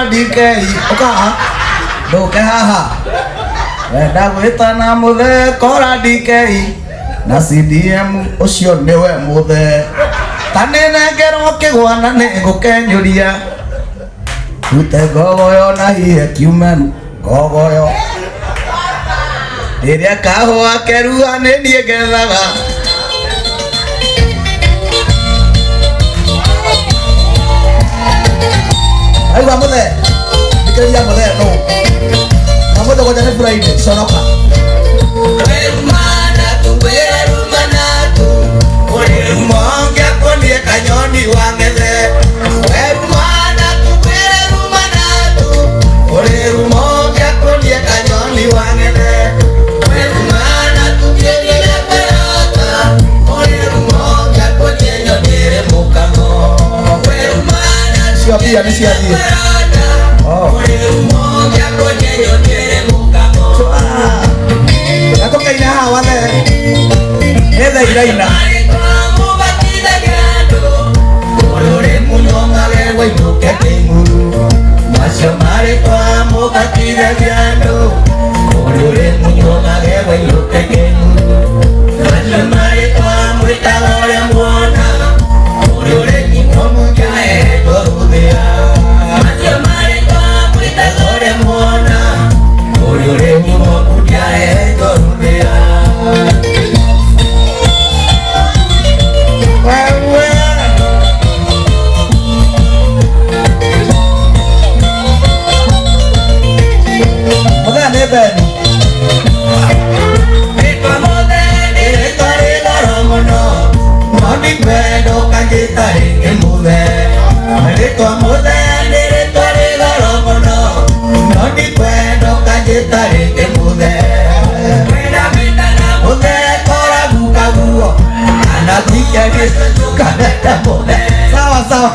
Kora DK ũka haha, ndũke haha. Wenda gwĩtana mũthee kora DK na CDM ũcio nĩwe mũthee. Ta nĩnengerwo kĩgwana nĩngũkenyũria. Rute ngogoyo na hihe kiume ngogoyo. Rĩrĩa kahũa keruha nĩ niĩ ngethaga. Aigua mũthee, thikĩrĩria mũthee nũ. Na mũthee kwanja nĩ Friday, conoka. Cio mbia nĩ ciathiĩ. Oh. Na tũkaina haha wathe. Nĩ thaa iraina. Wewe. Mũthee nĩ Beni. Sawa sawa.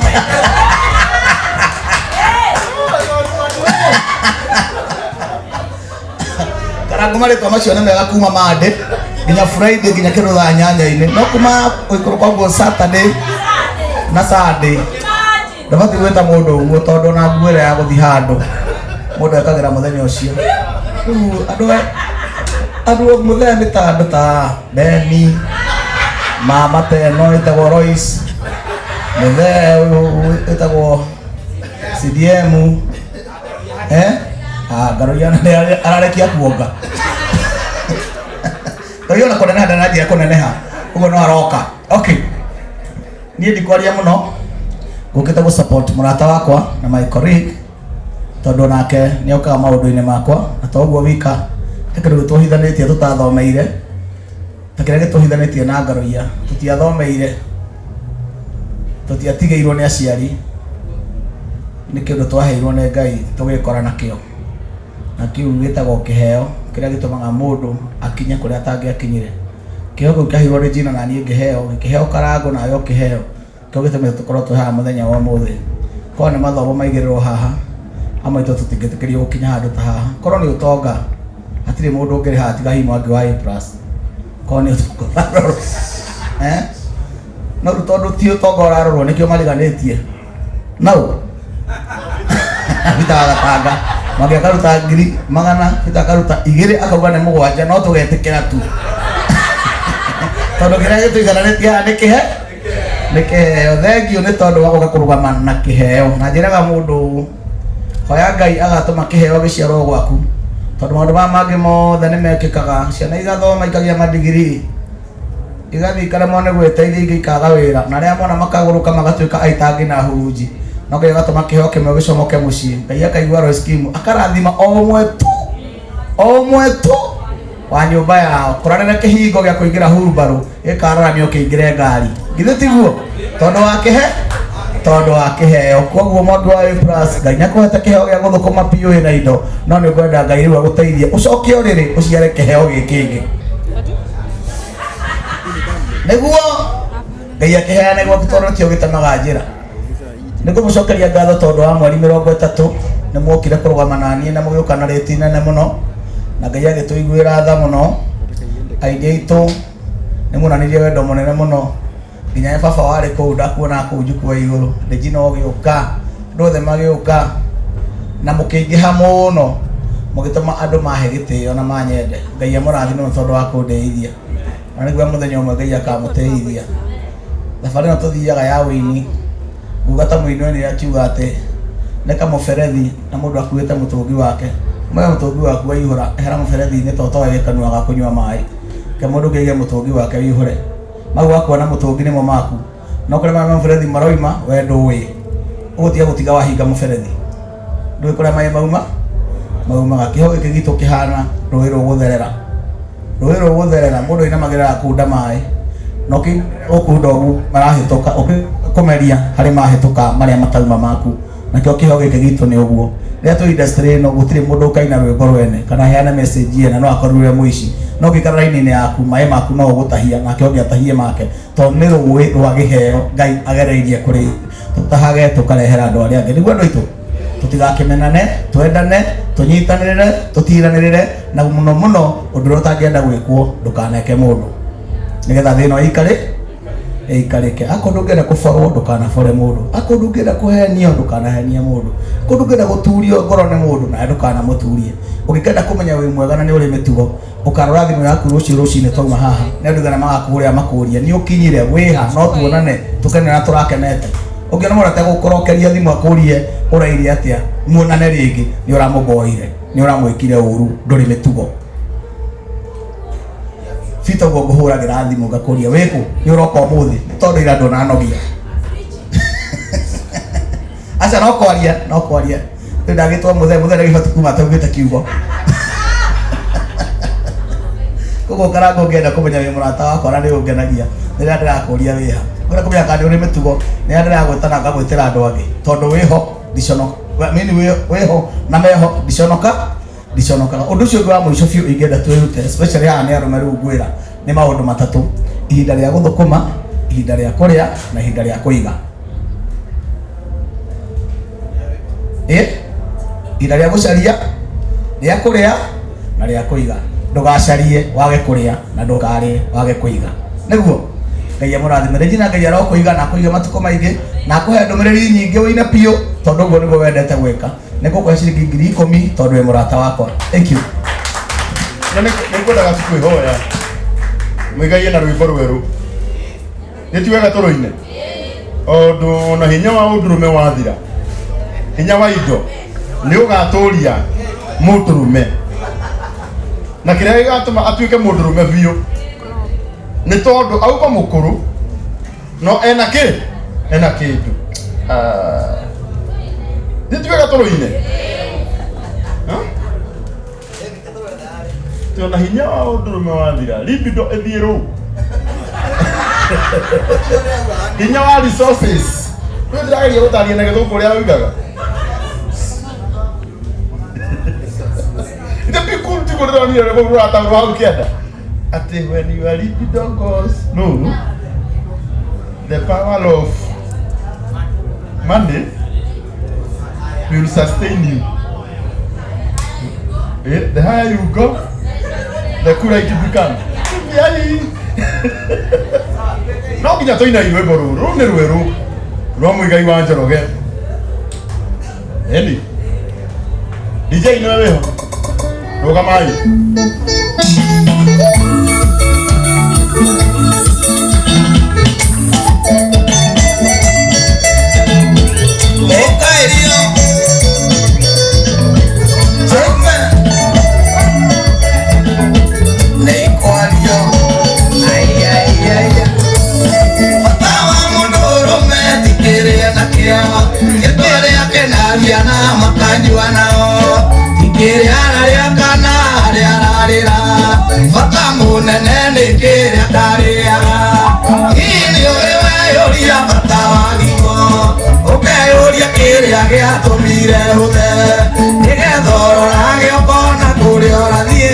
Karango marĩtwa macio nĩ mega kuma Monday nginya Friday nginya kĩndũ thaa nyanya-inĩ no kuma gũikũrũka ũguo Saturday na Sunday ndũbatiĩ gwĩta mũndũ ũguo tondũ ona nguo ĩrĩa ya gũthiĩ handũ mũndũ ekagĩra mũthenya ũcio. Rĩu andũ andũ mũthenya nĩ ta andũ ta Beni, mama ta ĩno ĩtagwo Lois, mũthee ũyũ ĩtagwo CDM. Eh? Ah, Ngaruiya nĩ ararekia kuonga. Ngaruiya ona kũneneha ndaranjia kũneneha. Ũguo no aroka. Okay. Niĩ ndikwaria mũno. Ngũkĩte gũ support mũrata wakwa na my colleague tondũ nake nĩ okaga maũndũ-inĩ makwa na to ũguo wika he kĩndũ gĩtũhithanĩtie tũtathomeire ta kĩrĩa gĩtũhithanĩtie na Ngaruiya tũtiathomeire tũtiatigĩirwo nĩ aciari nĩ kĩndũ twaheirwo nĩ Ngai tũgĩkora nakĩo na kĩu gĩtagwo kĩheo kĩrĩa gĩtũmaga mũndũ akinye kũrĩa atangĩakinyire. Kĩheo kĩu kĩaheirwo Regina na niĩ ngĩheo, gĩkĩheo Karangũ nawe ũkĩheo, nĩkĩo gĩtũmĩte tũkorwo twĩ haha mũthenya wa ũmũthĩ. Korwo nĩ mathomo maigĩrĩrwo haha, amwe aitũ tũtingĩtĩkĩrio gũkinya handũ ta haha. Korwo nĩ ũtonga, hatirĩ mũndũ ũngĩrĩ haha tiga hihi Mwangi wa A plus. Korwo nĩ ũtonga ũrarorwo. Eh? No rĩu tondũ ti ũtonga ũrarorwo nĩkĩo mariganĩtie. Nau. Peter agatanga. Mwangi akaruta ngiri magana, Peter akaruta igĩrĩ akauga nĩ mũgwanja no tũgetĩkĩra tu. Tondũ kĩrĩa gĩtũigananĩtie haha nĩ kĩhe nĩ kĩheo. Thengiũ nĩ tondũ wa gũka kũrũgama na kĩheo. Na njĩraga mũndũ hoya Ngai agatũma kĩheo gĩciarwo gwaku tondũ maũndũ maya mangĩ mothe nĩ mekĩkaga. Ciana igathoma ikagĩa madigiri igathiĩ ikaremwo nĩ gwĩteithia ingĩ ikaga wĩra na arĩa mona makagũrũka magatuĩka aitangi na hurunji no Ngai agatũma kĩheo kĩmwe gĩcomoke mũciĩ. Ngai akaigua Royce Kim akarathima o ũmwe tu o ũmwe tu wa nyũmba yao kũranĩra kĩhingo gĩa kũingĩra hurumbarũ gĩkararamio kĩingĩre ngari githĩ tiguo tondũ wa kĩhe tondũ wa kĩheo koguo Mwangi wa A plus Ngai nĩakũhete kĩheo gĩa gũthũkũma piũ wĩna indo no nĩ ngwenda Ngai rĩu agũteithie ũcoke ũrĩrĩ ũciare kĩheo gĩkĩ kĩngĩ nĩguo Ngai akĩheane gwaku tondũ nĩkĩo gĩtemaga njĩra. Nĩ ngũmũcokeria ngatho tondũ wa mweri 30 nĩ mwokire kũrũgama na niĩ na mũgĩũka na rĩti nene mũno na Ngai agĩtũiguĩra tha mũno. Aingĩ aitũ nĩ muonanirie wendo mũnene mũno nginya baba warĩ kũu ndakuonaga kũu njukua igũrũ Regina ũgĩũka andũ othe magĩũka. Na mũkĩingĩha mũno mũgĩtũma andũ mahe gĩtĩo na manyende. Ngai amũrathime mũno tondũ wa kũndĩithia. Na nĩguo mũthenya ũmwe Ngai akamũtĩithia. Thabarĩ ĩno tũthiaga ya ũini, nguga ta mũini ũyũ akiuga atĩ nĩ kamũberethi na mũndũ akuĩte mũtũngi wake. Ũmũthĩ mũtũngi waku waihũra, ehera mũberethi-inĩ tondũ towe wĩ kanua ga kũnyua maĩ. Reke mũndũ ũngĩ aige mũtũngi wake wĩihũre. Mau wakuona mũtũngi nĩmo maku. No kũrĩa maĩ ma mũberethi maroima we ndũĩ. Ũgũtiga gũtiga wahinga mũberethi. Ndũĩ kũrĩa maĩ mauma maumaga. Kĩho gĩkĩ gitũ kĩhana rũĩ rũgũtherera. Rũĩ rũgũtherera mũndũ ainamagĩrĩra akunda maĩ. Na ũkunda ũguo marahĩtũka ũkĩkũmeria harĩ mahĩtũka marĩa matauma maku. Nakĩo kĩho gĩkĩ gitũ nĩ ũguo. Rĩrĩa twĩ industry ĩno gũtirĩ mũndũ ũkaina rwĩmbo rwene kana aheane message yene no akorirwo e mũici. No ũngĩikara raini-inĩ yaku maĩ maku no ũgũtahia nake ũngĩ atahie make. Tondũ nĩ rũĩ rwa gĩheo Ngai agereirie kũrĩ tũtahage tũkarehera andũ arĩa angĩ. Nĩguo andũ aitũ tũtigakĩmenane, twendane, tũnyitanĩrĩre, tũtiranĩrĩre na mũno mũno ũndũ ũrĩa ũtangĩenda gwĩkwo ndũkaneke mũndũ nĩgetha thĩ ĩno ĩikare ĩikarĩke. Akorwo ndũngĩenda kũborwo ndũkanabore mũndũ, akorwo ndũngĩenda kũhenio ndũkanahenie mũndũ, akorwo ndũngĩenda gũturio ngoro nĩ mũndũ nawe ndũkanamũturie. Ũngĩkenda kũmenya wĩ mwega na nĩ ũrĩ mĩtugo ũkarora thimũ yaku rũciũ rũcinĩ twauma haha nĩ andũ aigana magakũhũrĩra makũrie nĩ ũkinyire wĩha no tuonane tũkene na tũrakenete. Ũngĩona mũndũ ategũkũrokeria thimũ akũrie ũraire atĩa muonane rĩngĩ nĩ ũramũboire nĩ ũramwĩkire ũru ndũrĩ mĩtugo. Bita ũguo ngũhũragĩra thimũ ngakũria wĩkũ nĩ ũroka ũmũthĩ tondũ ira ndũnanogia. Aca no kwaria no kwaria rĩu ndagĩtwo mũthee mũthee ndagĩbatiĩ kuma ataugĩte kiugo. Koguo karanga ũngĩenda kũmenya wĩ mũrata wakwa na nĩ ũngenagia rĩrĩa ndĩrakũria wĩha ũrĩa kũmenya kana nĩ ũrĩ mĩtugo rĩrĩa ndĩragwĩta na ngagwĩtĩra andũ angĩ tondũ wĩho ndiconoka mini wĩho na meho ndiconoka ndiconokaga. Ũndũ ũcio ũngĩ wa mũico biũ ingĩenda twĩrute especially haha nĩ arũme rĩu ngwĩra nĩ maũndũ matatũ: ihinda rĩa gũthũkũma, ihinda rĩa kũrĩa na ihinda rĩa kũiga. Ihinda rĩa gũcaria, rĩa kũrĩa na rĩa kũiga. Ndũgacarie wage kũrĩa na ndũkarĩe wage kũiga. Nĩguo Ngai amũrathime. Regina Ngai arokũiga na akũige matukũ maingĩ na akũhe ndũmĩrĩri nyingĩ ũine biũ tondũ ũguo nĩguo wendete gwĩka. Nĩ ngũkũhe ciringi 10,000 tondũ wĩ mũrata wakwa. Thank you. Na nĩ ngwendaga tu kwĩhoya mwĩgaiye na rwĩmbo rwerũ nĩ ti wega tũrũine tondũ ona hinya wa ũndũrũme wathira hinya wa indo nĩ ũgatũria mũndũrũme na kĩrĩa gĩgatũma atuĩke mũndũrũme biũ nĩ tondũ auma mũkũrũ no ena kĩ ena kĩndũ. Ah. Nĩ ti wega tũrũine. Tona hinya wa ũndũrũme wathira libido ĩthiĩ rũu hinya wa resources rĩu ndĩrageria gũtaria na gĩthũngũ ũrĩa oigaga the people tiguo ndĩronire rũu rũrataũrwo hau kĩanda atĩ when your libido goes low the power of money will sustain you. The higher you go, the cooler it becomes. Yai. No nginya tũina rwĩmbo rũrũ rũu nĩ rwerũ rwa Mũigai wa Njoroge. Eni. DJ nĩwe wĩho. Rũgamai. Bata mũnene nĩ kĩrĩa ndarĩaga. Hihi nĩ ũrĩ weyũria bata wa gĩko, ũkeyũria kĩrĩa gĩatũmire hũthe, nĩgetha ũrorage ũkona kũrĩa ũrathiĩ,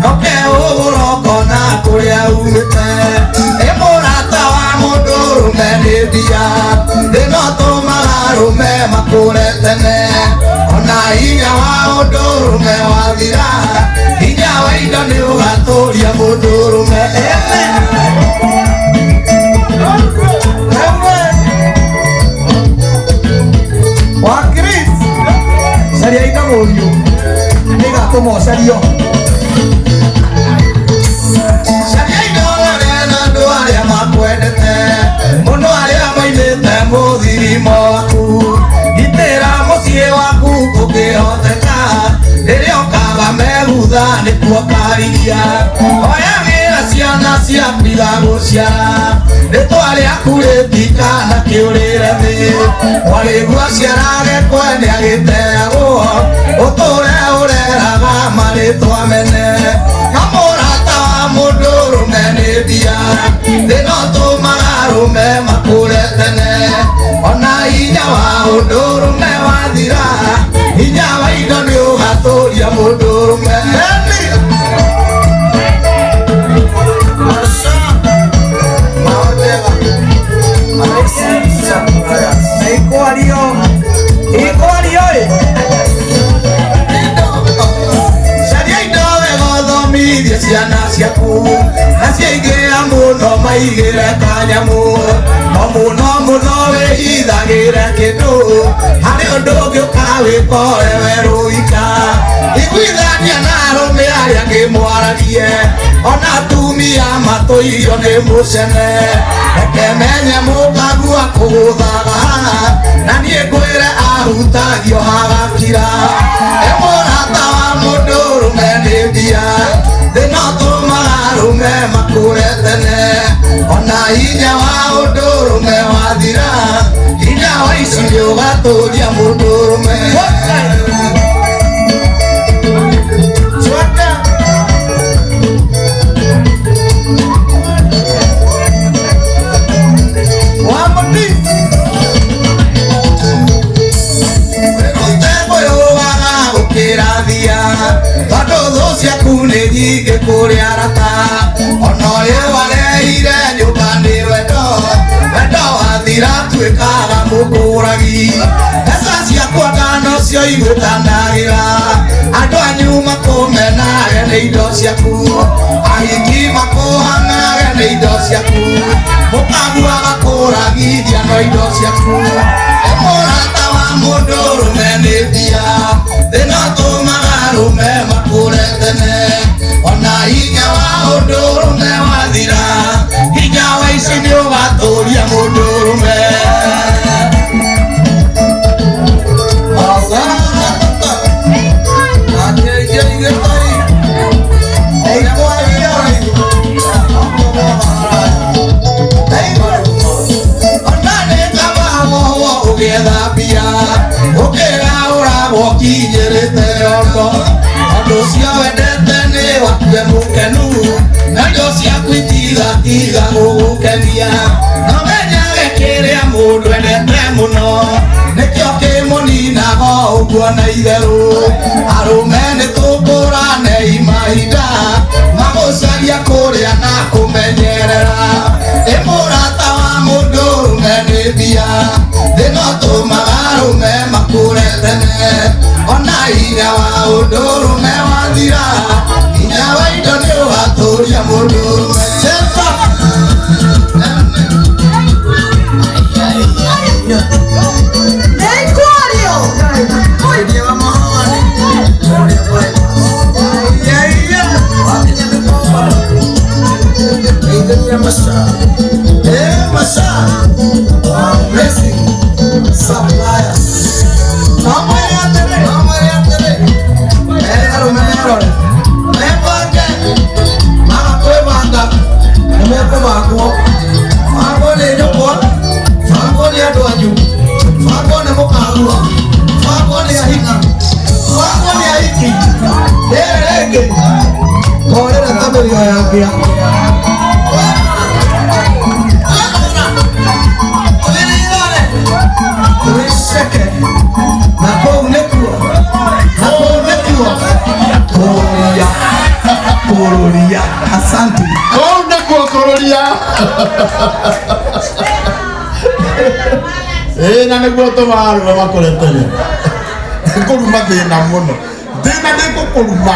na ũkeũgũra ũkona kũrĩa umĩte. Ĩ mũrata wa mũndũrũme nĩ mbia, thĩna ũtũmaga arũme makũre tene, ona hinya wa ũndũrũme wathira, hinya wa indo nĩ ũgatũria mũndũrũme. Amen. Amen. Wa Chris. Caria Mũriũ nĩgatũma ũcario. Caria indo wone na andũ arĩa makwendete mũno, arĩa mainĩte mũthirimo waku. Gitĩra mũciĩ waku kũngĩhoteka, rĩrĩa ũkaga megutha nĩkuo karigia. Oyagĩra ciana ciaku igagũciara, rĩtwa rĩaku rĩtikana kĩũrĩre thĩ. Mwarĩguo aciarage kwene agĩteagwo, ũtũre ũreraga marĩtwa mene. Na mũrata wa mũndũ rũme nĩ mbia, thĩna ũtũmaga arũme makũre tene. Ona hinya wa ũndũ rũme wathira, hinya wa indo nĩ ũgatũria mũndũ rũme. Ikwario ikwario ĩ. Caria indo wega ũthomithie ciana ciaku, na ciaingĩra mũno maigĩre kanyamũ. No mũno mũno wĩhithagĩre kĩndũ, harĩ ũndũ ũngĩ ũkawĩkore werũika. Iguithania na arũme arĩa angĩ mwaragie, ona atumia matũirio nĩ mũcene. Reke menye mũkagua kũgũthaga, na niĩ ngwĩre ahutagio hagakira. E mũrata wa mũndũ rũme nĩ mbia, thĩna ũtũmaga arũme makũre tene. Ona hinya wa ũndũ rũme wathira, hinya wa ici nĩ ũgatũria mũndũ rũme. Wĩrute kwĩyũwaga gũkĩrathia, tondũ thũ ciaku nĩ nyingĩ kũrĩ arata. Ona ũrĩa warehire nyũmba nĩ wendo, wendo wathira tuĩkaga mũkũragi. Mbeca ciakwa nocio igũtanagĩra, andũ anyu makũmenage nĩ indo ciaku, ahiki makũhanage nĩ indo ciaku, mũkagua gakũragithia no indo ciaku. E mũrata wa mũndũ rũme nĩ mbia, thĩna ũtũmaga arũme makũre tene. Ona hinya wa ũndũ rũme wathira, hinya wa ici nĩ ũgatũria mũndũ rũme. Ũgĩthambia ũkĩraũragwo kinyĩrĩte yondo, andũ ũcio wendete nĩ wakue mũkenu, na indo ciaku itigatiga gũgũkenia. No menyage kĩrĩa mũndũ endete mũno, nĩkĩo kĩmũninaga ũguo na itherũ. Arũme nĩ tũkũranei mahinda magũcaria kũrĩa na kũmenyerera. Ĩ mũrata wa mũndũ rũme nĩ mbia, thĩna ũtũmaga arũme makũre tene. Ona hinya wa ũndũ rũme wathira, hinya wa indo nĩ ũgatũria mũndũ rũme. Ikwario. Bangwo nĩ nyũkwa, bangwo nĩ andũ anyu, bangwo nĩ mũkagua, bangwo nĩ ahiki, bangwo nĩ ahiki. Rĩrĩ rĩngĩ Korera ta mĩrĩo ya ngĩa. Twĩceke na kũu nĩkuo, na kũu nĩkuo kũrũria kũrũria. Asante. Kũu nĩkuo kũrũria. Ĩĩ na nĩguo tũmaga arũme makũre tene. Kũruma thĩna mũno. Thĩna nĩ gũkũruma.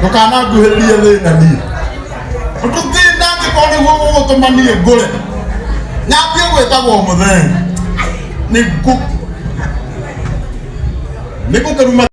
Ndũkananguhĩrĩrie thĩna niĩ. Ũndũ thĩna angĩkorwo nĩguo ũgũtũma niĩ ngũre. Nyambie gwĩtagwo mũthee. Nĩ ngũ. Nĩ gũkĩruma.